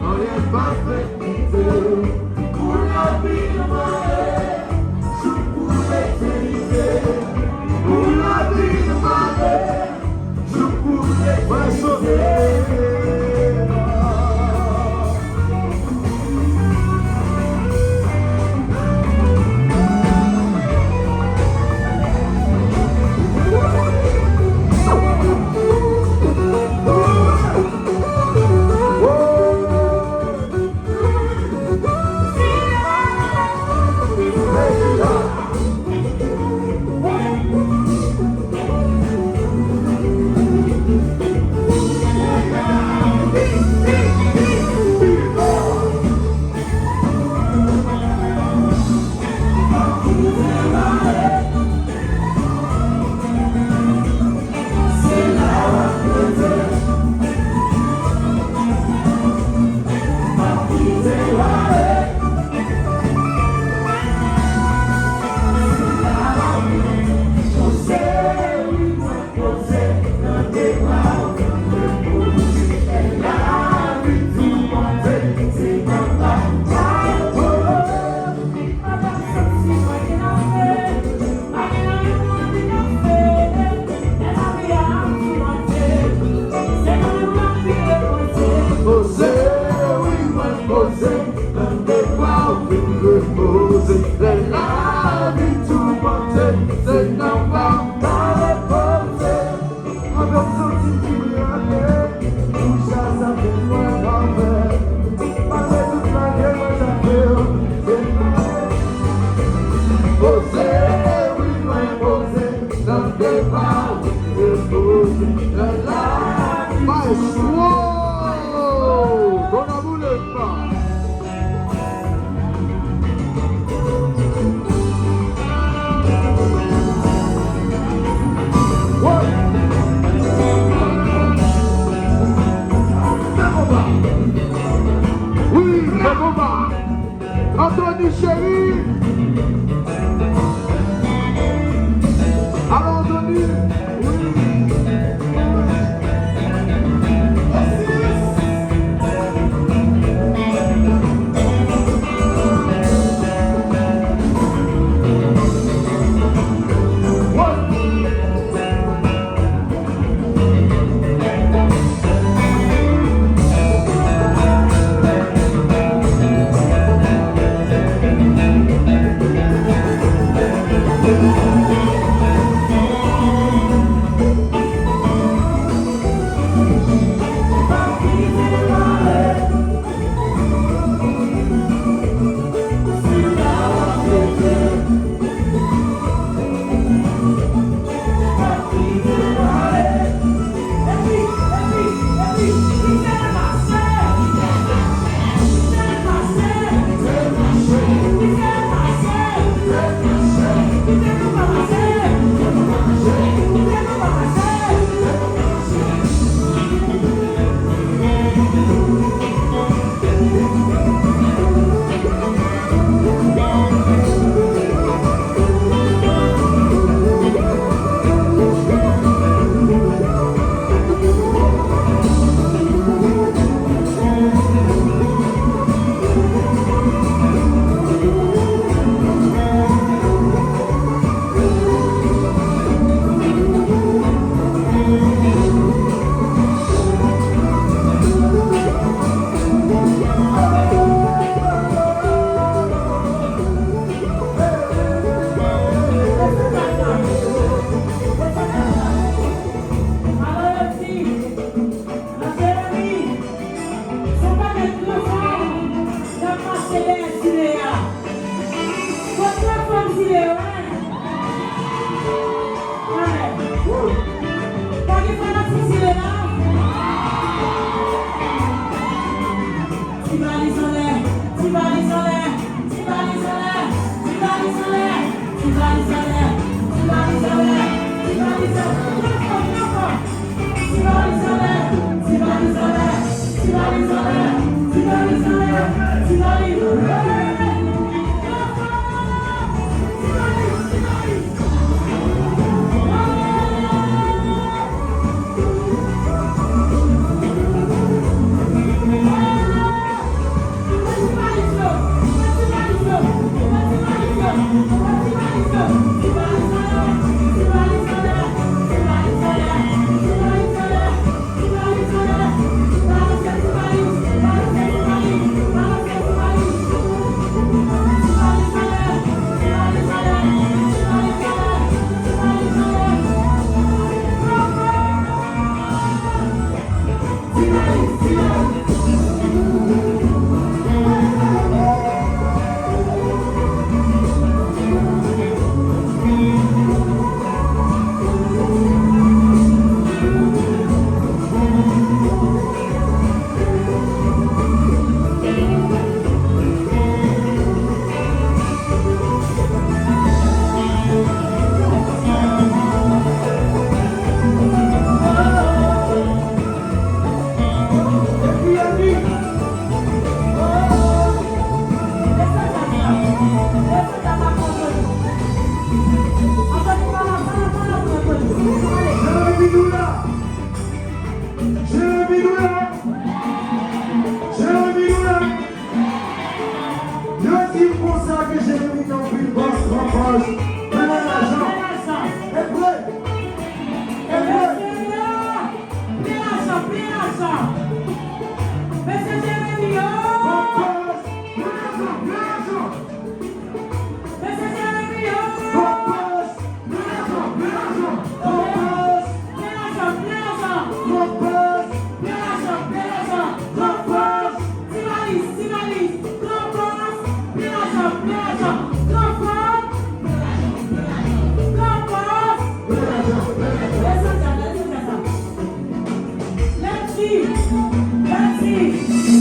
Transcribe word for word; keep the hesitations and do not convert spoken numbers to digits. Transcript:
Anyen pa fè kite w pou lavi nou mare, jou pou letènite, pou lavi nou mare, jou pou letènite. Poze, wi, mwen poze, tande pa w vin repoze. Lè lavi toumante, se nòmal pa repoze. Avèk santi ki brake, pou chak sa fè mwen anvè. Malgre tout malgre mwen sa fè, se mwen. Poze, wi, mwen poze, tande pa w repoze. Lè lavi Maestro! Kona boule pa. Wi, fè konba. Anthony Chéri. Alò, Anthony. Wi. Nan Jeremi, se yon pakèt gran fanm k ap mache dèyè zile a. Kot gran fanm zile yo, en? Amèn. Pa gen fanatik zile la? Ti valiz anlè, ti valiz anlè, ti valiz anlè. Jeremi nou la! Jeremi nou la! Jeremi nou la! Yo di m konsa ke Jeremi gen anpil bòs, pran pòz, plen lajan. E vre! E vre! Plen lajan, plen lajan! Mesye Jeremi, oh! Pran pòz, plen lajan, plen lajan! Mesye Jeremi, oh! Pran pòz, plen lajan, plen lajan! Pran pòz, plen lajan, plen lajan! Pran pòz, plen lajan, plen lajan! Pran pòz! Ti valis, ti valis! Pran pòz, plen lajan, plen lajan! Pran pòz, plen lajan, plen lajan! Pran pòz, plen lajan, plen lajan! Esansyèl, esansyèl sa! Let's see! Let's see!